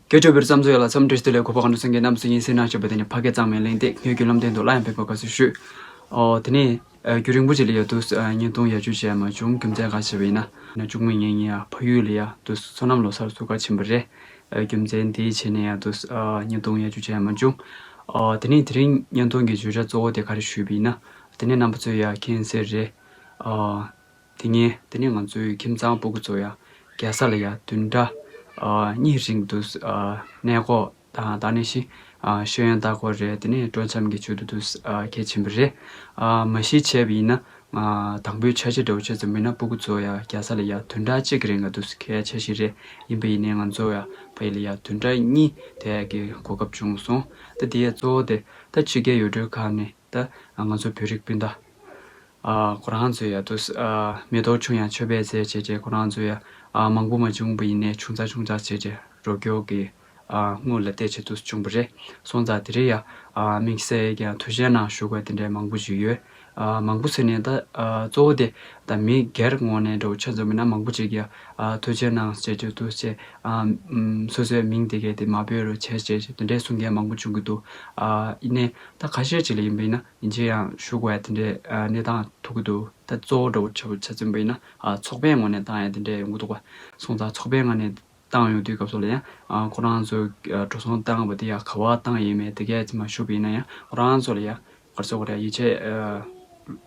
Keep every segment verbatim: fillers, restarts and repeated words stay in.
སྐད་ཆ་བོད་བསམ་ཚུལ་ཡ་ལ་འཚམས་འདྲི་ཞུ་དེ་ལས་གོ་པ་གང་དུ་སེང་གེ་རྣམ་གསུམ་ཡིན་སེམས་ནང་བཞིན་པ་དེ་ནི་ཕ་སྐད་གཙང་མའི་གླེང་སྟེགས་ངོས་ཀྱི་ལམ་སྟོན་དུ་སླར་ཡང་ཕེབས་པར་དགའ་བསུ་ཞུ། ཨོ་དེ་ནས་ཨ་རྒྱུན་རིང་པོ་ཅིག་ལ་ཡ་དུས་ཨ་བརྙན་ཐུང་ཡར་ཞུ་བྱས་མ་བྱུང་། རྒྱུ་མཚན་ག་ཞེས་པ་ཡིན་ན་ན་གཅུང་མོ་ངེད་གཉིས་ཡ་ཕ་ཡུལ་ལ་ཡ་དུས་སོ་ནམ་ལོ་གསར་ཚུགས་ཀར་ཕྱིན་པ་རེད། ཨ་རྒྱུ་མཚན་དེའི་ཆེད་ནས་ཡ་དུས་ཨ་བརྙན་ཐུང་ཡར་ཞུ་བྱས་མ་བྱུང་། ཨོ་དེ་ནས་དེ་རིང་བརྙན་ཐུང་གི་བརྗོད་བྱ་གཙོ་བོ་དེ་ག་རེ་ཞུས་པ་ཡིན་ན། དེ་ནས་རྣམ་པ་ཚོས་ཡ་མཁྱེན་གསལ་རེད། ཨ། དེ་སྔོན་དེ་ནས་ང་ཚོའི་ཁྱིམ་ཚང་སྤུ་གུ་ཚོ་ཡ་རྒྱལ་ས་ལ་ཡ་བདུན་ཕྲག་ཨ་གཉིས་རིང་དུ་ཨ་གནས་སྐོར་དང་ད་ནས་ཤི་ཨ་ཤེས་ཡོན་ལྟ་སྐོར་རེད། དེ་ནས་སྤྲོ་འཆམ་གྱི་ཆེད་དུ་དུ་ཨ་ཁྱེད་ཕྱིན་པ་རེད། ཨ་མ་གཞི་བྱས་པ་ཡིན་ན་ཨ་དང་པོའི་འཆར་གཞི་འདྲ་བོ་ཆ་ཙམ་ཡིན་ན་སྤུ་གུ་ཚོ་ཡ་རྒྱལ་ས་ལ་ཡ་བདུན་ཕྲག་གཅིག་གི་རིང་ལ་དུ་ཁྱེད་འཆར་གཞི་རེད། ཡིན་པ་ཡིན་ནའི་ང་ཚོ་ཡ་ཕ་ཡུལ་ལ་ཡ་བདུན་ཕྲག་གཉིས་དེ་གི་གོ་སྐབས་བྱུང་སོང་། ད་དེ་ཡ་གཙོ་བོ་དེ་ད་ཕྱི་རྒྱལ་ཡུལ་གྲུའི་ཁག་ནས་ད་ང་ཚོ་བོད་རིགས་སྤུན་ཟླ། ཨ་ཁོ་རང་ཚོས་ཡ་དུས་ཨ་མེ་ཏོག་ཆུང་ཡང་མཆོད་པའི་རྫས་བྱས་རྗེས་ཁོ་རང་ཚོས་ཡ་ཨ་མང་པོ་མ་བྱུང་བ་ཡིན་ནའི་ཆུང་ཙག་ཆུང་ཙག་བྱས་རྗེས་རོགས་སྐྱོར་གྱི་ཨ་དངུལ་ལ་བལྟས་བྱས་དུས་བྱུང་བ་རེད། སོང་ཙང་དེ་རིང་ཡ་ཨ་དམིགས་བསལ་ཀྱང་ཐུགས་རྗེ་གནང་ཞུ་དགོས་དེ་འདྲའི་མང་པོ་ཞིག་ཡོད། ཨ་མང་པོ་ཟེར་ནས་ད་ཨ་གཙོ་བོ་དེ་ད་མི་སྒེར་ངོས་ནས་འདྲ་བོ་ཆ་ཚང་མིན་ན་མང་པོ་ཅིག་གིས་ཨ་ཐུགས་རྗེ་གནང་ཟེར་རྒྱུ་དུས་ཚེ་ཨ་ཨམ་སོ་སོའི་མིང་དེ་གས་དེ་མ་འབོད་རོགས་བྱས་བྱས་དེ་འདྲའི་གསུང་མཁན་མང་པོ་བྱུང་གི་འདུག་ཨ་ཡིན་ནའི་ད་ཁ་ཤས་ཅིག་ལ་ཡིན་པ་ཡིན་ན། ཡིན་གཅིག་ཡང་ཞུ་དགོས་ཡ་དེ་འདྲའི་ཨ་གནས་སྟངས་ཐུག་གི་འདུག་ད་གཙོ་བོ་འདྲ་བོ་ཆ་བོ་ཆ་ཚུན་པ་ཡིན་ན་ཨ་ཚོགས་པའི་ངོས་ནས་བཏང་ཡ་དེ་འདྲའི་ཡོང་གི་འདུག་ག་སོང་ཙང་ཚོགས་པའི་ངོས་ནས་བཏང་ཡོང་དུས་སྐབས་སུ་ལ་ཡང་ཨ་ཁོ་རང་ཚོ་ཨ་འགྲོ་སོང་བཏང་བ་དེ་ཡ་ག་བ་བཏང་ཡིན་མེད་དེ་གས་ཅི་མ་ཞུ་བ་ཡིན་ན་ཡང་ཁོ་རང་ཚོ་ལ་ཡ་ག་རེ་ཟེར་དགོས་རེད། ཡིད་ཆེས་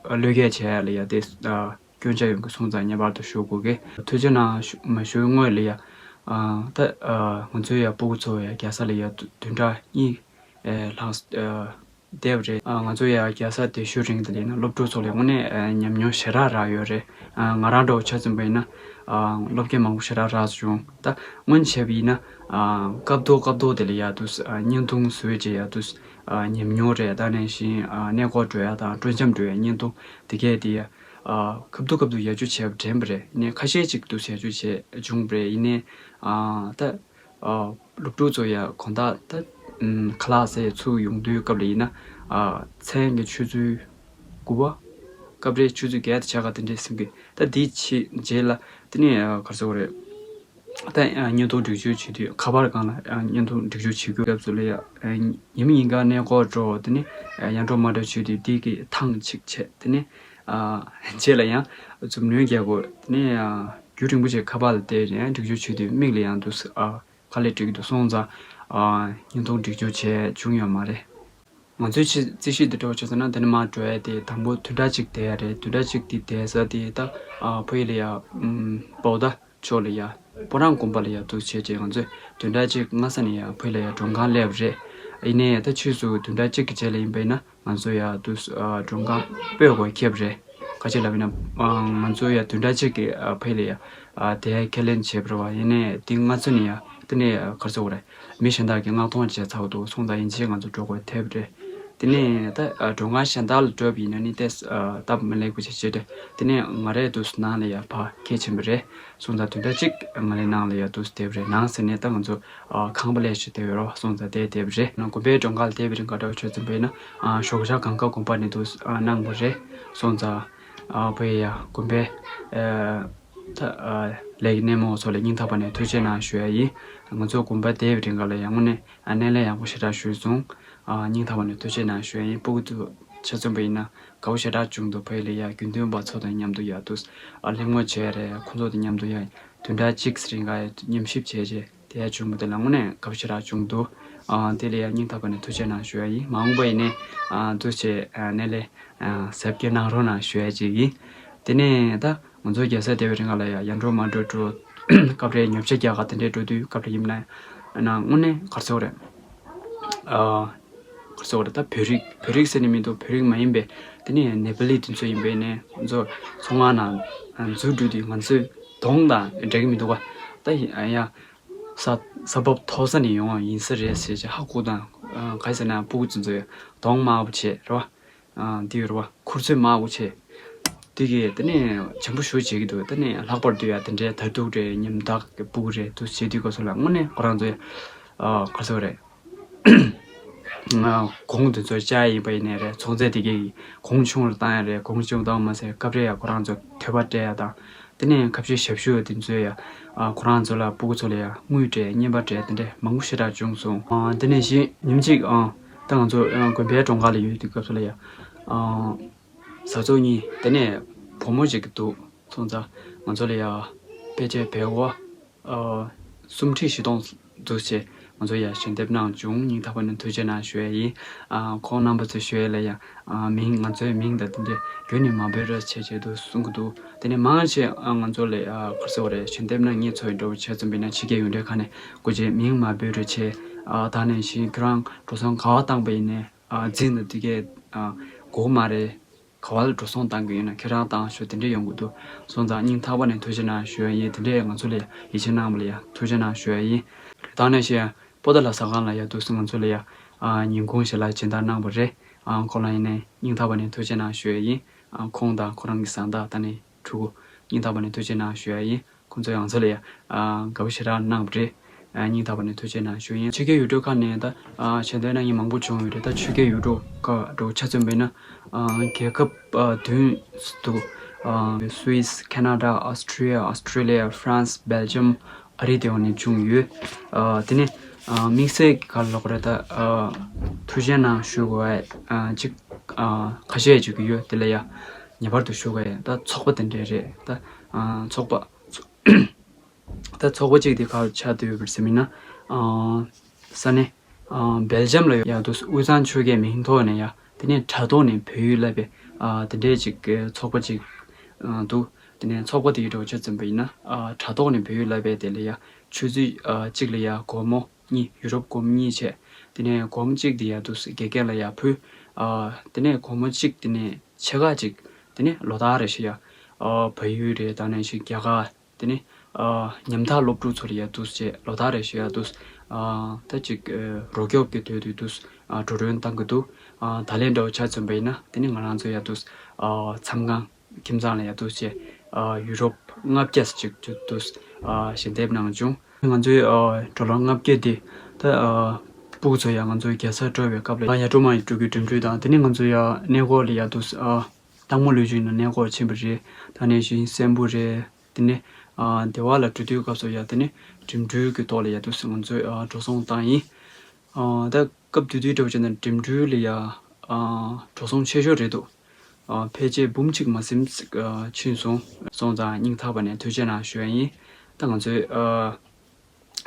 ཨ་བློས་འགེལ་བྱས་ཡ་ལ་ཡ་དེ་ཨ་སྐྱོན་ཆ་ཡོང་གི་སོང་ཙང་ངེས་པར་དུ་ཞུ་དགོས་གི་ཐུགས་རྗེ་གནང་ཞུ་མ་ཞུའི་སྔོན་ལ་ཡ་ཨ་ད་ཨ་ང་ཚོའི་ཡ་སྤུ་གུ་ཚོ་ཡ་རྒྱལ་ས་ལ་ཡ་བདུན་ཕྲག་གཉིས་ཨ་ལྷག་ཨ་བསྡད་པ་རེད། ཨ་ང་ཚོ་ཡ་རྒྱལ་ས་དེ་ཤུལ་རིང་དེ་ལ་ཡིན་ན་སློབ་ཕྲུག་ཚོ་ལ་དངོས་གནས་ཨ་ཉམས་མྱོང་ཞེ་དྲག་རག་ཡོད་རེད། ཨ་ང་རང་འདྲ་བོ་ཆ་ཚུན་པ་ཡིན་ན་ཨ་སློབ་མཁན་མང་པོ་ཞེ་དྲག་རག་བྱུང་། ད་སྔོན་བྱས་པ་ཡིན་ན་ཨ་སྐབས་ཐོག་སྐབས་ཐོག་དེ་ལ་ཡ་དུས་ཨ་བརྙན་ཐུང་བཟོས་རྗེས་ཡ་དུས་ཨ་ཉམས་མྱོང་རེད། ད་ནང་བཞིན་ཨ་གནས་སྐོར་འགྲོ་ཡ་དང་སྤྲོ་འཆམ་འགྲོ་ཡ་བརྙན་ཐུང་དེ་གས་དེ་ཡ་ཨ་སྐབས་ཐོག་སྐབས་ཐོག་ཡར་རྒྱས་བྱས་པ་དྲན་པ་རེད། ཡིན་ནའི་ཁ་ཤས་ཅིག་དུས་ཡར་རྒྱས་བྱས་བྱུང་བ་རེད། ཡིན་ནའི་ཨ་ད། ཨ་སློབ་ཕྲུག་ཚོ་ཡ་དགོང་དག་ད་ཨམ་ཁ་ལག་ཟས་ཚུགས་ཡོང་དུས་སྐབས་ལ་ཡིན་ན་ཨ་མཚན་གྱི་ཆུ་ཚོད་དགུ་པ་སྐབས་རེ་ཆུ་ཚོད་བརྒྱད་དང་ཕྱེད་ཀ་དེ་འདྲས་ཟིན་གི་ད་འདི་ཕྱི་རྗེས་ལ་དེ་ནས་ཨ་ག་རེ་ཟེར་དགོས་རེད། ད་ཨ་བརྙན་ཐུང་སྒྲིག་སྦྱོར་བྱེད་དུས་ཁ་པར་སྒང་ལ་ཨ་བརྙན་ཐུང་སྒྲིག་སྦྱོར་བྱེད་དགོས་སྐབས་སུ་ལ་ཡ་ཨ་ཉི་མ་ཉིན་གང་གནས་སྐོར་འགྲོ། དེ་ནས་ཨ་ཡར་འགྲོ་མར་འགྲོ་བྱེད་དུས་འདི་གི་ཐང་གཅིག་བྱས། དེ་ནས་ཨ་རྗེས་ལ་ཡང་མཛུབ་གནོན་རྒྱག་དགོས། དེ་ནས་ཨ་རྒྱུན་རིང་པོ་ཅིག་ཁ་པར་ལ་བལྟས་ནས་སྒྲིག་སྦྱོར་བྱེད་དུས་མིག་ལ་ཡང་འདུག་ཨ། དཀའ་ལས་འཕྲད་ཀྱི་འདུག་སོང་ཙང་། ཨ་བརྙན་ཐུང་སྒྲིག་སྦྱོར་བྱས་བྱུང་ཡོད་མ་རེད། ང་ཚོའི་ཆེད་རྩིས་གཞི་འདི་འདྲ་བོ་བྱས་ཟེར་ན་འདི་ནས་མར་འགྲོ་ཡ་དེ་དང་པོ་བདུན་ཕྲག་གཅིག་བསྡད་ཡ་རེད། བདུན་ཕྲག་གཅིག་དེ་བསྡད་ས་དེ་ད་ཨ་ཕ་ཡུལ་ལ་ཡ་ཨམ་པོ་ཏཱ་ཕྱོགས་ལ་ཡ་སྤོ་རང་དགོན་པ་ལ་ཡ་འདུག་བྱས་རྗེས་ང་ཚོས་བདུན་ཕྲག་གཅིག་སྔ་ས་ནས་ཡ་ཕ་ཡུལ་ལ་ཡ་མགྲོན་ཁང་སླེབས་རེད། ཡིན་ནའི་ད་ཕྱིས་སུ་བདུན་ཕྲག་གཅིག་གི་རྗེས་ལ་ཡིན་པ་ཡིན་ན། ང་ཚོ་ཡ་དུས་ཨ་མགྲོན་ཁང་སྤོས་དགོས་ཁེབས་རེད། ཁ་ཆེ་ལབ་ཡིན་ན་ཨ་ང་ཚོ་ཡ་བདུན་ཕྲག་གཅིག་གི་ཨ་ཕ་ཡུལ་ལ་ཡ་ཨ་དེ་ཁས་ལེན་བྱས་པ་རེད་བ། ཡིན་ནའི་དེ་སྔ་ཚོད་ནས་ཡ་དེ་ནས་ག་རེ་ཟེར་དགོས་རེད། མི་གཞན་དག་གིས་མངགས་གཏོང་བྱས་ཚར་འདུག་སོང་ཙང་ཡིན་ཕྱིན་ང་ཚོ་འགྲོ་དགོས་ཐེབས་རེད། དེ་ནས་ད་ཨ་མགྲོན་ཁང་གཞན་དག་ལ་འགྲོ་བ་ཡིན་ན་ནི་ཏོག་ཙམ་ཨ་སྟབས་མི་ལེགས་པ་ཞིག་བྱས་ཏེ་དེ་ནས་ང་རའི་དུས་ནང་ལ་ཡ་ཕར་ཁྱེད་ཕྱིན་པ་རེད། སོང་ཙང་བདུན་ཕྲག་གཅིག་ང་རའི་ནང་ལ་ཡ་དུས་བསྡད་པ་རེད། ནང་ཟེར་ནས་ད་ང་ཚོ། ཨ་ཁང་པ་ལས་ཞིག་དེ་ཡོད་རོགས་སོང་ཙང་དེ་བསྡད་པ་རེད། ན་དགོན་པའི་མགྲོན་ཁང་ལ་བསྡད་པའི་རིང་ག་འདྲ་བ་ཆོས་ཚན་པ་ཡིན་ན་ཨ་ཞོགས་ཇ་གང་ག་དགོན་པ་ནས་དུ་ཨ་གནང་བ་རེད། སོང་ཙང་ཨ་བོད་ཡ་དགོན་པའི་ཨ་ད་ཨ་ལས་ཀྱི་སྣེ་མོ་ཚོ་ལ་སྙིང་ཐག་པ་ནས་ཐུགས་རྗེ་གནང་ཞུ་ཡ་ཡིན། ང་ཚོ་དགོན་པ་བསྡད་པའི་རིང་ག་ལ་ཡང་དངོས་གནས་ཨ་སྣེ་ལེན་ཡག་པོ་ཞེ་དྲག་ཞུས་སོང་། ཨ་སྙིང་ཐག་པ་ནས་ཐུགས་རྗེ་གནང་ཞུ་ཡ་ཡིན། སྤུ་གུ་ཚོ་ཆ་མཚོན་པ་ཡིན་ན་དགའ་པོ་ཞེ་དྲག་བྱུང་འདུག་ཕ་ཡུལ་ལ་ཡ་དགེ་འདུན་པ་ཚོ་དང་མཉམ་དུ་ཡ་དུ་ཨ་གླེང་མོལ་བྱས་རེད། ཁོང་ཚོ་དང་མཉམ་དུ་ཡ་བདུན་ཕྲག་གཅིག་རིང་ག་ཡ་མཉམ་ཞིབ་བྱས་རྗེས། དེ་ཡ་བྱུང་བ་དེ་ལ་དངོས་གནས་དགའ་པོ་ཞེ་དྲག་བྱུང་འདུག་ཨ་དེ་ལ་ཡ་སྙིང་ཐག་པ་ནས་ཐུགས་རྗེ་གནང་ཞུ་ཡ་ཡིན། མ་འོངས་པ་ཡིན་ནའི་ཨ་འདུག་བྱས་ཨ་སྣེ་ལེན་ཨ་གཟབ་རྒྱས་གནང་རོགས་གནང་ཞུ་ཡ་ཅིག་ཡིན། དེ་ནས་ད་ང་ཚོ་རྒྱལ་ས་བསྡད་པའི་རིང་ལ་ཡ་ཡར་འགྲོ་མར་འགྲོ་འགྲོ་སྐབས་རེ་ཉོ་ཆ་རྒྱག་ག་དེ་འདྲས་འགྲོ་དུས་སྐབས་རེ་ཡིན་ན་ན་དངོས་གནས་ག་རེ་ཟེར་དགོས་རེད། ཨ་ག་རེ་ཟེར་དགོས་རེད། ད་བོད་རིགས་བོད་རིགས་ཟེར་ནས་མི་འདུག་བོད་རིགས་མ་ཡིན་པའི་དེ་ནས་ནེ་པ་ལི་དེ་ཚོ་ཡིན་པས་ནས་ང་ཚོ་ཚོང་ཁང་ནང་འཛུལ་འགྲོ་དུས་ང་ཚོའི་གདོང་དང་འདྲ་གི་མི་འདུག་ག་ད་ཡ། ས་ས་བབ་མཐོ་ས་ནས་ཡོང་བ་ཡིན་ས་རེད་ཟེར་བྱས་ཧ་གོ་དང་། ཨ་ག་རེ་ཟེར་ན་སྤུ་གུ་ཚོ་ཚོའི་གདོང་དམར་པོ་བྱས་རེད་བ། ཨ་འདི་ཡོད་རེད་བ། ཁུར་ཚོས་དམར་པོ་བྱས། འདི་གིས་དེ་ནས་བྱམས་པོ་ཞེ་པོ་བྱེད་ཀྱི་འདུག་དེ་ནས་ལྷག་པར་དུ་ཡ་དེ་འདྲའི་དར་ཐུག་རེད། ཉམ་ཐག་གི་སྤུ་གུ་རེད་འདུག་བྱེད་དུས་སྐབས་སུ་ལ་དངོས་གནས་ཁོ་རང་ཚོས་ཨ་ག་རེ་ཟེར་དགོས་རེད། ཨ་གོང་དེ་ཚོ་བཅའ་ཡིན་པ་ཡིན་ནའི་རེད། ཚོང་རྫས་དེ་གའི་གོང་ཆུང་ལ་བཏང་ཡ་རེད། གོང་ཆུང་བཏང་བ་མ་ཟད་སྐབས་རེ་ཡ་ཁོ་རང་ཚོ་ཐོད་པ་སྤྲད་ཡ་དང་། དེ་ནས་ཁ་ཤས་ཞབས་ཞུ་བ་དེ་ཚོས་ཡ། ཨ་ཁོ་རང་ཚོ་ལ་སྤུ་གུ་ཚོ་ལ་ཡ་དངུལ་སྤྲད་རྔན་པ་སྤྲད་དེ་འདྲས་མང་པོ་ཞེ་དྲག་བྱུང་སོང་། ཨ་དེ་ནས་གཞན་ཉིན་གཅིག་ཨ་ད་ང་ཚོ་ཨ་དགོན་པའི་གྲོང་ཁ་ལ་ཡོད་དུས་སྐབས་སུ་ལ་ཡ། ཨ་བཟའ་ཚང་གཉིས་དེ་ནས་བུ་མོ་ཅིག་འདུག་སོང་ཙང་ང་ཚོ་ལ་ཡ་དཔེ་ཆ་བལ་བོ་ཨ་སུམ་ཁྲི་བཞི་སྟོང་འདུག་ཅེས་ང་ཚོ་ཡ་ཞལ་འདེབས་གནང་བྱུང་། སྙིང་ཐག་པ་ནས་ཐུགས་རྗེ་གནང་ཞུ་ཡ་ཡིན། ཨ་ཁོང་རྣམ་པ་ཚོས་ཞུ་ཡ་ལ་ཡ། ཨ་མིང་ང་ཚོའི་མིང་དང་དེ་འདྲས་རྒྱུན་ནས་མ་འབོད་རོགས་བྱེད་ཅེས་འདུག་གསུང་གི་འདུག་དེ་ནས་མང་ཆེ་ཨ་ང་ཚོ་ལས་ཨ་ག་རེ་ཟེར་དགོས་རེད། ཞལ་འདེབས་གནང་མཁན་ཚོ་ཡི་འདྲ་བོ་བྱས་ཙམ་པ་ཡིན་ན་ཕྱི་རྒྱལ་ཡུལ་གྲུའི་ཁག་ནས་སྐུ་མཁྱེན་མིང་མ་འབོད་རོགས་བྱེད། ཨ་ད་ནས་གཞན་ཁྱོད་རང་འགྲོ་སོང་ག་པར་བཏང་པ་ཡིན་ནའི་ཨ་རྫིང་དང་དེ་གས་ཨ་དགོས་མ་རེད། ག་པར་འགྲོ་སོང་བཏང་གི་ཡོད་ན་ཁྱེད་རང་བཏང་ཤོག་དེ་འདྲས་ཡོང་གི་འདུག་སོང་ཙང་སྙིང་ཐག་པ་ནས་ཐུགས་རྗེ་གནང་ཞུ་ཡ་ཡིན། དེ་འདྲས་ང་ཚོ་ལ་ཡིད་ཆེས་གནང་བ་ལ་ཡ་ཐུགས་རྗེ་གནང་ཞུ་ཡ་ཡིན། ད་ནས་གཞན་པོ་ཏཱ་ལ་ཟ་ཁང་ལ་ཡ་འདུག་སེ་ང་ཚོ་ལ་ཡ་ཨ་ཉིན་གུང་ཞིག་ལ་སྦྱིན་བདག་གནང་བ་རེད། ཨ་ཁོང་ལ་ཡིན་ནའི་སྙིང་ཐག་པ་ནས་ཐུགས་རྗེ་གནང་ཞུ་ཡ་ཡིན། ཨ་ཁོང་དང་ཁོ་རང་གི་བཟའ་ཟླ་ད་ནི་ཕྲུ་གུ་སྙིང་ཐག་པ་ནས་ཐུགས་རྗེ་གནང་ཞུ་ཡ་ཡིན། ཁོང་ཚོ་ཡང་ཚོ་ལ་ཡ་ཨ་དགའ་པོ་ཞེ་དྲག་གནང་བ་རེད། ཨ་སྙིང་ཐག་པ་ནས་ཐུགས་རྗེ་གནང་ཞུ་ཡིན། ཕྱི་རྒྱལ་ཡུལ་གྲུ་ཁག་ནས་ད་ཨ་ཞལ་འདེབས་གནང་མཁན་མང་པོ་བྱུང་ཡོད་རེད། ད་ཕྱི་རྒྱལ་ཡུལ་གྲུ་ཁག་འདྲ་བོ་ཆ་མཚོན་པ་ཡིན་ན་ཨ་རྒྱལ་ཁབ་ཨ་བདུན་འདུག་ཨ་སུད་སི། ཁེ་ན་ཌ། ཨོ་སི་ཊྲེ་ལི་ཡ། ཨོ་སི་ཊྲེ་ལི་ཡ། ཧྥ་རན་སི། སྦེལ་ཇམ། ཨ་རི། དེ་འོག་ནས་བྱུང་ཡོད། ཨ་དེ་ནས་ཨ་དམིགས་བསལ་གྱི་ག་རེ་ལབ་དགོས་རེད། ད་ཨ་ཐུགས་རྗེ་གནང་ཞུ་དགོས་པ་ཨ་ཅིག་ཨ་ཁ་ཤས་ཅིག་ཡོད། དེ་ལ་ཡ་ངེས་པར་དུ་ཞུ་དགོས་ཡ། ད་ཚོགས་པ་དེ་འདྲས་རེད། ད་ཨ་ཚོགས་པ་ད་ཚོགས་པ་གཅིག་དེ་ག་རེ་ཆགས་བསྡད་ཡོད་པ་རེད་ཟེར་མིན་ན། ཨ་ས་གནས་ཨ་སྦེལ་ཇམ་ལ་ཡ་འདུག་དབུས་གཙང་ཆོལ་ཁའི་མིང་ཐོག་ནས་ཡ། དེ་ནས་དྲ་ཐོག་ནས་བོད་ཡིག་བསླབ་པའི་ཨ་དེ་འདྲས་ཅིག་གི་ཚོགས་པ་ཅིག་ཨ་འདུག་དེ་ནས་ཚོགས་པ་དེའི་འགྲོ་ཆ་ཙམ་པ་ཡིན་ན་ཨ་དྲ་ཐོག་ནས་བོད་ཡིག་བསླབ་པའི་དེ་ལ་ཡ་ཆུ་ཚོད་ཨ་གཅིག་ལ་ཡ་སྒོར་མོ་གཉིས། ཡུ་རོབ་སྒོར་མོ་གཉིས་བྱས། དེ་ནས་སྒོར་མོ་གཅིག་དེ་ཡ་འདུག་དགེ་རྒན་ལ་ཡ་ཕུལ། ཨ་དེ་ནས་སྒོར་མོ་གཅིག་དེ་ནས་ཕྱེད་ཀ་ཅིག་དེ་ནས་ལོ་ལྟར་རེ་བཞིན་ཡ་ཨ་བལ་ཡུལ་རེད། ད་ནང་བཞིན་རྒྱ་གར། དེ་ནས་ཨ་ཉམ་ཐག་སློབ་ཕྲུག་ཚོ་ལ་ཡ་འདུག་སེ་ལོ་ལྟར་རེ་བཞིན་ཡ་འདུག་སེ་ཨ་ད་ཅིག་ཨ་རོགས་སྐྱོབ་ཀྱི་དོན་དུ་འདུག་སེ་ཨ་འགྲོ་གྲོན་བཏང་གི་འདུག་ཨ་ད་ལན་འདྲ་བོ་ཆ་མཚོན་པ་ཡིན་ན། དེ་ནས་ང་རང་ཚོ་ཡ་འདུག་སེ་ཨ་མཚམས་ཁང་ཁྱིམ་ཚང་ལ་ཡ་འདུག་སེ་ཨ་ཡུ་རོབ་ལྔ་བརྒྱ་ཅིག་འདུག་སེ་ཨ་ཞལ་འདེབས་གནང་བྱུང་། ང་ཚོའི་ཨ་འགྲོ་ལམ་ལྔ་བརྒྱ་དེ་ད་ཨ་སྤུ་གུ་ཚོ་ཡ་ང་ཚོའི་རྒྱལ་སར་འགྲོ་བའི་སྐབས་ལ་ཡ་ཡར་འབྲོག་མང་ཡུལ་འགྲོ་རྒྱུའི་འགྲིམ་འགྲུལ་དང་། དེ་ནས་ང་ཚོ་ཡ་གནས་སྐོར་ལ་ཡ་འདུག་སེ་ཨ་སྟག་མོ་ལུས་སྦྱིན་ལ་གནས་སྐོར་ཕྱིན་པ་རེད། ད་ནང་བཞིན་སྲིན་པོ་རེད། དེ་ནས་ཨ་སྡེ་བ་ལ་འགྲོ་དུས་སྐབས་སུ་ཡ་དེ་ནས་འགྲིམ་འགྲུལ་གྱི་ཐོག་ལ་ཡ་འདུག་སེ་ང་ཚོས་ཨ་འགྲོ་སོང་བཏང་ཡིན། ཨ་ད་སྐབས་དེ་དུས་འདྲ་བོ་བྱས་ན་འགྲིམ་འགྲུལ་ལ་ཡ་ཨ་འགྲོ་སོང་ཆེ་ཤོས་རེད་འདུག་ཨ་ཕལ་ཆེར་འབུམ་གཅིག་མ་ཟིན་ཙམ་ཨ་ཕྱིན་སོང་། སོང་ཙང་སྙིང་ཐག་པ་ནས་ཐུགས་རྗེ་གནང་ཞུ་ཡ་ཡིན། ད་ང་ཚོའི་ཨ་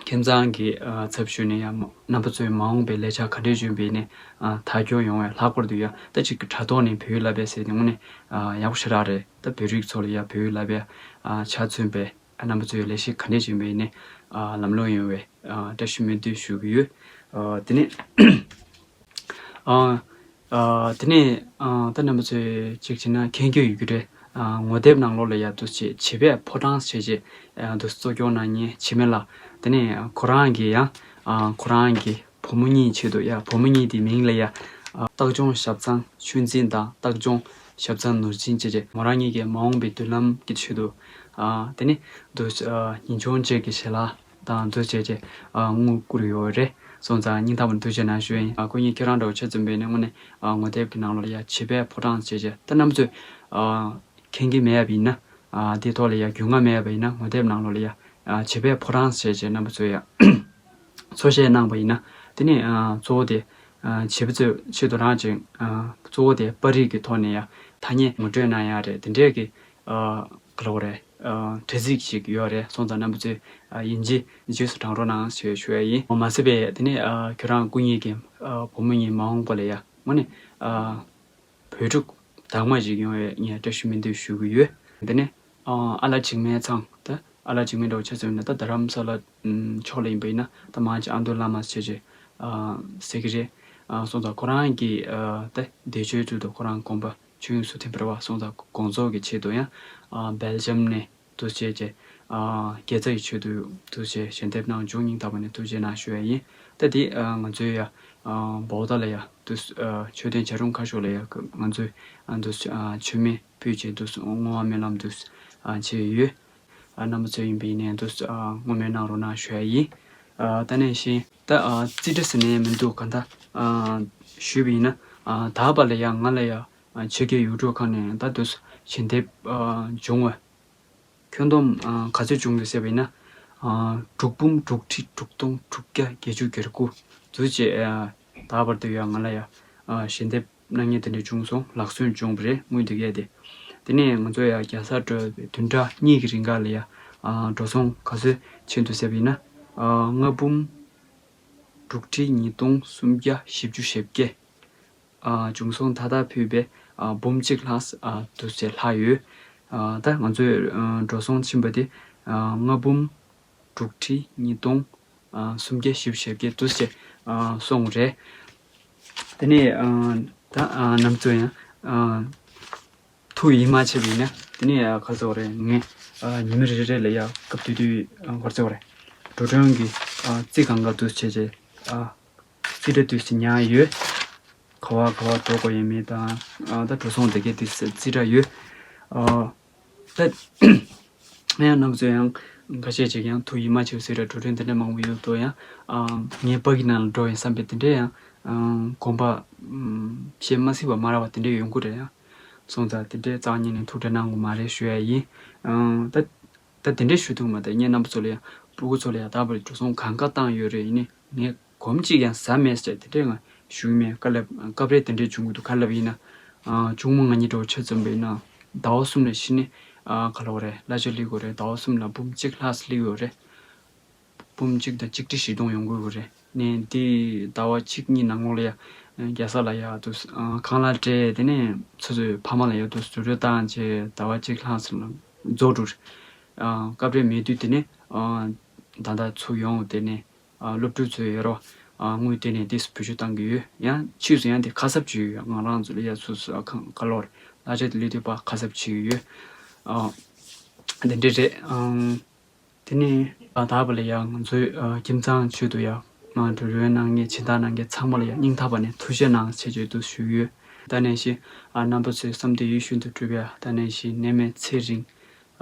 ཁྱིམ་ཚང་གི་ཨ་ཚབ་ཞུས་ནས་ཡང་རྣམ་པ་ཚོས་མ་འོངས་པའི་ལས་འཆར་ག་འདྲས་བྱུང་བའི་ནས་ཨ་མཐའ་འཁྱོལ་ཡོང་བའི་ལྷག་པར་དུ་ཡང་ད་ཅིག་གི་དྲ་ཐོག་ནས་བོད་ཡིག་བསླབ་པའི་ཟེར་དེ་དངོས་གནས་ཨ་ཡག་པོ་ཞེ་དྲག་རེད། ད་བོད་རིགས་ཚོ་ལ་ཡང་བོད་ཡིག་བསླབ་པའི་ཨ་ཆ་མཚོན་པའི་ཨ་རྣམ་པ་ཚོས་ལས་གཞི་ག་འདྲས་བྱུང་བའི་ནས་ཨ་ལམ་ལྷོང་ཡོང་བའི་ཨ་བཀྲ་ཤིས་སྨོན་འདུན་ཞུ་གི་ཡོད། ཨ་དེ་ནས་ཨ་ཨ་དེ་ནས་ཨ་ད་རྣམ་པ་ཚོས་གཅིག་བྱས་ན་མཁྱེན་གྱི་ཡོད་ཀྱི་རེད། ཨ་ངོ་དེབ་ནང་ལོགས་ལ་ཡ་འདུག་སེ་བྱིས་པའི་ཕོ་བྲང་ཟེར་བྱས་ཨ་འདུག་སེ་གཙོ་སྐྱོང་གནང་མཁན་བྱིས་མི་ལགས། དེ་ནས་ཁོ་རང་གིས་ཡང་ཨ་ཁོ་རང་གི་བུ་མོ་གཉིས་ཆེད་དུ་ཡ། བུ་མོ་གཉིས་དེའི་མིང་ལ་ཡ་ཨ་སྟག་ལྗོངས་ཞབས་གཙང་ཆོས་འཛིན་དང་སྟག་ལྗོངས་ཞབས་གཙང་ནོར་འཛིན་བྱས་བྱས་མོ་རང་གཉིས་ཀྱི་མ་འོངས་པའི་མདུན་ལམ་གྱི་ཆེད་དུ་ཨ་དེ་ནས་འདུག་སེ་ཨ་ཉིན་གུང་བཅས་ཀྱི་ཞལ་ལག་དང་འདུ་བྱས་བྱས་ཨ་དངུལ་བསྐུར་ཡོད་རེད། སོང་ཙང་སྙིང་ཐག་པ་ནས་ཐུགས་རྗེ་གནང་ཞུ་ཡིན། ཨ་སྐུ་ཉིད་ཁྱེད་རང་འདྲ་བོ་ཆ་མཚོན་པ་ཡིན་ན་དངོས་གནས་ཨ་ངོ་དེབ་ཀྱི་ནང་ལོགས་ལ་ཡ་བྱིས་པའི་ཕོ་བྲང་ཟེར་བྱས། ད་རྣམ་པ་ཚོས་ཨ་མཁྱེན་གྱི་མེད་པ་ཡིན་ན། ཨ་དེའི་ཐོག་ལ་ཡ་རྒྱུས་མངའ་མེད་པ་ཡིན་ན་ངོ་དེབ་ནང་ལོགས་ལ་ཡ་ཨ་བྱིས་པའི་ཕོ་བྲང་ཟེར་བྱས་རྣམ་པ་ཚོས་ཡ་འཚོལ་བཤེར་གནང་པ་ཡིན་ན། དེ་ནས་ཨ་གཙོ་བོ་དེ་ཨ་བྱིས་པ་ཚོའི་ཆེད་དུ་རང་ཅིག་ཨ་གཙོ་བོ་དེ་པར་རིས་ཀྱི་ཐོག་ནས་ཡ་ཐ་སྙད་ངོ་སྤྲོད་གནང་ཡ་རེད། དེ་འདྲས་ཀྱི་ཨ་ག་ལབ་དགོས་རེད། ཨ་དྲ་ཚིགས་ཤིག་ཡོད་རེད། སོང་ཙང་རྣམ་པ་ཚོས་ཨ་ཡིན་གཅིག་རྗེས་སུ་དྲན་རོགས་གནང་ཞེས་ཞུ་ཡ་ཡིན། མ་ཟད་པའི་དེ་ནས་ཨ་ཁྱོད་རང་སྐུ་ཉིད་ཀྱི་ཨ་བུ་མོ་གཉིས་མ་འོངས་པ་ལ་ཡ་དངོས་གནས་ཨ་བོད་ཕྲུག་དར་མ་ཞིག་ཡོང་བའི་ངས་བཀྲ་ཤིས་སྨོན་འདུན་ཞུ་གི་ཡོད། དེ་ནས་ཨ་ཨ་ལགས་འཇིགས་མེད་ཚང་། ད་ཨ་ལགས་འཇིགས་མེད་འདྲ་བོ་ཆ་མཚོན་ན་ད་རྡ་རམ་ས་ལ་ཕྱོགས་ལ་ཡིན་པ་ཡིན་ན་ད་མང་ཆེ་ཨ་མདོ་བླ་མ་ཟེར་བྱས་ཨ་ཟེར་གི་རེད། ཨ་སོང་ཙང་ཁོ་རང་གི་ཨ་ད་བདེ་སྤྱོད་ཚུལ་དུ་ཁོ་རང་དགོངས་པ་ཆོས་དབྱིངས་སུ་ཐིམ་པར་བ། སོང་ཙང་དགོངས་རྫོགས་ཀྱི་ཆེད་དུ་ཡང་ཨ་སྦེལ་ཇམ་ནས་འདུག་སེ་བྱས་བྱས་ཨ་དགེ་རྩ་ཡི་ཆེད་དུ་འདུག་སེ་ཞལ་འདེབས་གནང་བྱུང་། སྙིང་ཐག་པ་ནས་ཐུགས་རྗེ་གནང་ཞུ་ཡ་ཡིན། ད་འདི་ཨ་ང་ཚོའི་ཡ་ཨ་བོ་ད་ལ་ཡ་འདུག་ཨ་མཆོད་རྟེན་བྱ་རུང་ཁ་ཤོར་ལ་ཡ་ང་ཚོའི་ཨ་འདུག་ཨ་མཆོད་མེ་ཕུལ་བྱས་འདུག་བསྔོ་བ་སྨོན་ལམ་འདུག་ཨ་བྱས་ཡོད། ཨ་རྣམ་པ་ཚོ་ཡིན་པ་ཡིན་ནའི་འདུག་ཨ་བསྔོ་སྨོན་གནང་རོགས་གནང་ཞུ་ཡ་ཡིན། ཨ་ད་ནས་གཞན་ད་ཨ་རྩིས་ཁྲ་ཟེར་ནས་མི་འདུག་གང་ལྟར་ཨ་ཞུས་པ་ཡིན་ན་ཨ་ད་བར་ལ་ཡ་ང་ལ་ཡ་ཨ་ཕྱི་རྒྱལ་ཡུལ་གྲུ་ཁག་ནས་ད་འདུག་ཞལ་འདེབས་ཨ་བྱུང་བ་ ཁྱོན་བསྡོམས་ཨ་ག་ཚོད་བྱུང་འདུག་ཟེར་བ་ཡིན་ན། ཨ་དྲུག་འབུམ་དྲུག་ཁྲི་དྲུག་སྟོང་དྲུག་བརྒྱ་བརྒྱད་ཅུ་གྱ་དགུ་ཙམ་ཅིག་ཨ་ད་བར་དུ་ཡང་ང་ལ་ཡང་ཨ་ཞལ་འདེབས་གནང་མཁན་དེ་འདྲ་བྱུང་སོང་། ལག་སོན་བྱུང་བ་རེད། དངུལ་འདི་གས་དེ། དེ་ནས་ང་ཚོ་ཡང་རྒྱལ་སར་འགྲོ་བའི་བདུན་ཕྲག་གཉིས་ཀྱི་རིང་ག་ལ་ཡང་ཨ་འགྲོ་སོང་ག་ཚོད་ཕྱིན་འདུག་ཟེར་བ་ཡིན་ན། ཨ་ལྔ་འབུམ་དྲུག་ཁྲི་ཉིས་སྟོང་སུམ་བརྒྱ་བཞི་བཅུ་ཞེ་བརྒྱད། ཨ་བྱུང་སོང་། ད་ལྟ་ཕུལ་བའི་ཨ་འབུམ་གཅིག་ལྷག་ཨ་འདུག་ཟེར་ལྷག་ཡོད། ཨ་ད་ང་ཚོས་ཨ་འགྲོ་སོང་ཕྱིན་པ་དེ་ཨ་ལྔ་འབུམ་དྲུག་ཁྲི་ཉིས་སྟོང་ཨ་སུམ་བརྒྱ་བཞི་བཅུ་ཞེ་བརྒྱད་འདུག་ཟེར་ཨ་སོང་རེད། དེ་ནས་ཨ་ད་ཨ་ནམ་ཚོད་ཡང་ཨ་ཐུགས་ཡིད་མ་ཆེས་པ་ཡིན་ན། དེ་ནས་ཨ་ག་ཚོད་རེད། ངས་ཨ་ཉི་མ་རེ་རེ་ལ་ཡ་སྐབས་དུས་དུས་ཨ་ག་ཚོད་རེད། འགྲོ་གྲོན་གྱི་ཨ་རྩིས་གང་ག་འདུག་བྱས་བྱས་ཨ་རྩིས་ཁྲ་དུས་སུ་ཉར་ཡོད། ག་བ་ག་བ་འགྲོ་དགོས་ཡོད་མེད་དང་། ཨ་ད་འགྲོ་སོང་དེ་གའི་དུས་སུ་རྩིས་ཁྲ་ཡོད། ཨ་ད་ཡང་ནམ་ཚོད་ཡང་ཁ་ཤས་ཅིག་ཡང་ཐུགས་ཡིད་མ་ཆེས་ཟེར་ར། འགྲོ་གྲོན་དེ་འདྲ་མང་པོ་ཡོད་དོ། ཡང་ཨ་ངའི་པ་གི་ནང་ལ་འགྲོ་ཡིན་བསམ་པའི་དེ་འདྲ་ཡང་ཨ་དགོངས་པ་ཨམ་བཞེས་མ་སྲིད་པ་མ་རེད་པ། དེ་འདྲ་ཡོང་གི་རེད། ཡང་སོང་ཙང་དེ་འདྲའི་རྩ་བ་ཉིད་ནས་ཐུགས་ཁྲལ་གནང་དགོས་མ་རེད་ཞུ་ཡ་ཡིན། ཨ་ད། ད་དེ་འདྲའི་ཞུ་ཐུབ་མ་ད། ངས་རྣམ་པ་ཚོ་ལ་ཡང་སྤུ་གུ་ཚོ་ལ་ཡང་ད་བར་འགྲོ་སོང་གང་ག་བཏང་ཡོད་རེད། ཡིན་ནའི་ངས་གོམ་གཅིག་ཀྱང་ཟ་མེད་ཟེར་དེ་འདྲའི་ང་ཞུ་གི་མེད། བཀའ་སློབ་སྐབས་རེ་དེ་འདྲའི་བྱུང་གི་འདུག། ག་ལབ་ཡིན་ན། ཨ་ཆུང་མ་ང་གཉིས་འདྲ་བོ་ཆ་མཚོན་པ་ཡིན་ན། ཟླ་བ་གསུམ་ལ་གཞི་ནས་ཨ་ག་ལབ་རེད། གླ་ཆ་སླེབས་ཡོད་རེད། ཟླ་བ་གསུམ་ལ་འབུམ་གཅིག་ལྷག་སླེབས་ཡོད་རེད། འབུམ་གཅིག་དང་ཆིག་ཁྲི་བཞི་སྟོང་ཡོང་གི་ཡོད་རེད། ནས་འདི་ཟླ་བ་གཅིག་གཉིས་ནང་ལོགས་ལ་ཡ་རྒྱལ་ས་ལ་ཡ་དུ་ཨ་ཁང་གླ་སྤྲད། དེ་ནས་ཚོ་ཚོའི་ཕ་མ་ལ་ཡ་དུ་བཟོ་གྲྭ་བཏང་བྱས་ཟླ་བ་གཅིག་ལྷག་ཙམ་ལ་རྫོགས་འགྲོ་རེད། ཨ་སྐབས་རེ་མེད་དུས་དེ་ནས་ཨ་ད་ལྟ་ཚུར་ཡོང་། དེ་ནས་ཨ་སློབ་ཕྲུག་ཚོའི་ཡོད་རོགས་ཨ་དངུལ་དེ་ནས་དེ་བེད་སྤྱོད་བཏང་གི་ཡོད། ཡང་ཕྱིས་སུ་ཡང་དེ་ཁ་གསབ་བྱེད་ཀྱི་ཡོད། ང་རང་ཚོ་ལ་ཡ་སོ་སོ་ཨ་ཁང་ག་ལོར་གླ་ཆ་དེ་ལས་དུས་པ་ཁ་གསབ་བྱེད་ཀྱི་ཡོད། ཨ་དེ་འདྲ་རེད། ཨང་། དེ་ནས་ད་ལྟ་བ་ལ་ཡང་ང་ཚོའི་ཨ་ཁྱིམ་ཚང་ཆོས་དུ་ཡང་ང་འགྲོ་གྲོན་གནང་མཁན་སྦྱིན་བདག་གནང་མཁན་ཚང་མ་ལ་ཡང་སྙིང་ཐག་པ་ནས་ཐུགས་རྗེ་གནང་ཞེས་བརྗོད་དུ་ཞུས་ཡོད། ད་ནང་བཞིན་ཨ་རྣམ་པ་ཚོའི་བསམ་དོན་ཡིད་བཞིན་དུ་འགྲུབ་པའི་ད་ནང་བཞིན་ནད་མེད་ཚེ་རིང་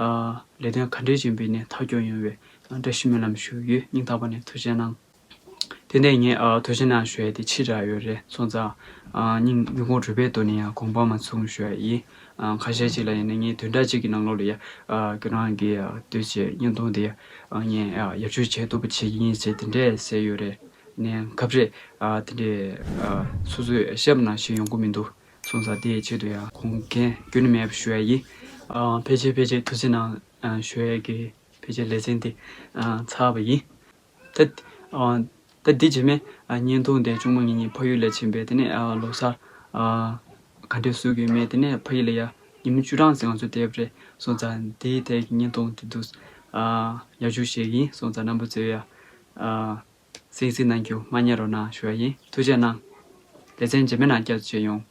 ཨ་ལས་དོན་ག་འདྲ་ཡིན་པའི་ནས་མཐའ་འཁྱོངས་ཡོང་བའི་བཀྲ་ཤིས་སྨོན་ལམ་ཞུ་ཡོད། སྙིང་ཐག་པ་ནས་ཐུགས་རྗེ་གནང་། དེ་ནས་ངས་ཨ་ཐུགས་རྗེ་གནང་ཞུ་ཡ་དེ་ཕྱི་དྲགས་ཡོད་རེད། སོང་ཙང་ཨ་སྙིང་སྙིང་ཁོང་རུས་པའི་ཐོག་ནས་ཡང་དགོངས་པ་མ་ཚོམ་ཞུ་ཡ་ཡིན། ཨ་ཁ་ཤས་ཅིག་ལ་ཡིན་ན་ངས་བདུན་ཕྲག་གཅིག་གི་ནང་ལོགས་ལ་ཡ་ཨ་ཁྱོད་རང་གི་ཨ་དུས་ཚོད་བརྙན་ཐུང་དེ་ཨ་ངས་ཨ་ཡར་ཞུ་བྱེད་ཐུབ་པ་བྱེད་ཀྱི་ཡིན་ཟེར་དེ་འདྲས་ཟེར་ཡོད་རེད། ནས་སྐབས་རེ་ཨ་དེ་འདྲས་ཨ་སོ་སོས་ཤེས་པ་ནང་བཞིན་ཡོང་གི་མི་འདུག། སོང་ཙང་དེའི་ཆེད་དུ་ཡང་དགོངས་འགལ་ཁྱོན་ནས་མེད་པ་ཞུ་ཡ་ཡིན། ཨ་ཕལ་ཆེར་ཕལ་ཆེར་ཐུགས་རྗེ་གནང་ཞུ་ཡ་གི་ཕལ་ཆེར་ལེ་ཚན་དེ་ཨ་ཚར་བ་ཡིན། ད་ཨ་ད་འདི་རྗེས་མའི་ཨ་བརྙན་ཐུང་དེ་ཆུང་མ་ངེད་གཉིས་ཕ་ཡུལ་ལ་ཕྱིན་པས། དེ་ནས་ཨ་ལོ་གསར་ཨ་ག་འདྲས་བཟོ་གི་ཡོད་མེད། དེ་ནས་ཕ་ཡུལ་ལ་ཡ་ཉིན་མོ་བཅུ་གྲངས་ཙམ་ང་ཚོ་བསྡད་པ་རེད། སོང་ཙང་འདིའི་ཐད་ཀྱི་བརྙན་ཐུང་དེ་འདུག་ཨ་ཡར་ཞུ་བྱེད་ཀྱི་ཡིན། སོང་ཙང་རྣམ་པ་ཚོས་ཡ་ཨ་གསན་གཟིགས་གནང་རྒྱུ་མ་བསྙེལ་རོགས་གནང་ཞུ་ཡ་ཡིན། ཐུགས་རྗེ་གནང་། ལེ་ཚན་རྗེས་མའི་ནང་བསྐྱར་དུ་མཇལ་ཡོང་།